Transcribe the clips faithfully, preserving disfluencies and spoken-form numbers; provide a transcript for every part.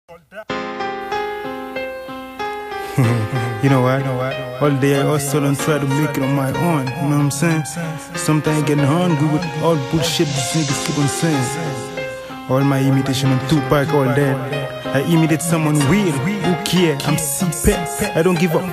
You know what? All day I hustle and try to make it on my own. You know what I'm saying? Sometimes I get hungry with all bullshit these niggas keep on saying. All my imitation of Tupac, all that. I imitate someone real who care. I'm C-Pac. I don't give up.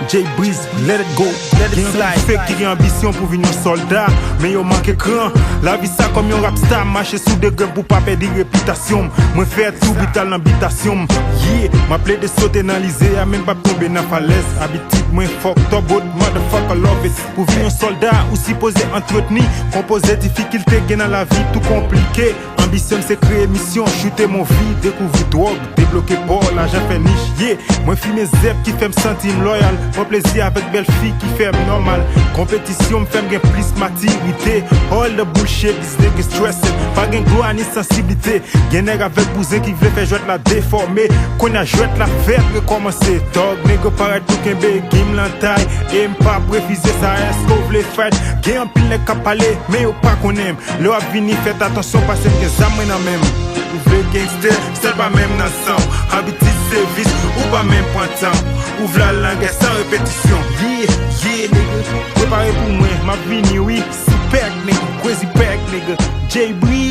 Jay Breeze, let it go. Let it slide. Fake ki gen anbisyon pou vin yon sòlda, men yo manke kran. Lavi sa kòm yon rap star, mache sou de grenn pou pa pèdi repitasyon m. Mwen fè tou bital nan bitasyon m. Yeah, m ap plede sote nan lize a, men m p ap tonbe nan falèz. Abitid mwen fucked up, but motherfucker love it. Pou vin yon sòlda, ou sipoze antretni, konpoze difikilte gen nan lavi tou konplike. Anbisyon m se kreye misyon, choute mon vi, dekouvri dwòg, debloke bò, lajan fè nich, yeah. Mwen fimen zèb ki fè m santi m lòyal, pran plezi avèk bèl fi ki fè m nòmal. Konpetisyon m fè m gen plis matirite. All the bullshit, these niggas stressing. Pa gen glwa ni sansiblite. Gen nèg avèk bouzen ki vle fè jwèt la defòme. Kounye a jwèt la fèt rekòmanse. Thug nigga parèt pou kenbe gim lan tay. E m p ap refize sa, èske w vle fight? Gen anpil nèg k ap pale, men yo pa konnen m. Lè w ap vini, fèt atansyon, paske m gen zam mwen nan men m. Ou vle gangster, sa pa menm nan san w. Abitid se vis, ou pa menm pran tan w. Ou vle al nan gè san repetisyon. Yeah, yeah, nigga. Prepare pou mwen, m ap vini, wi. Si Pac, nigga. Crazy Pac, nigga. Jay Breeze.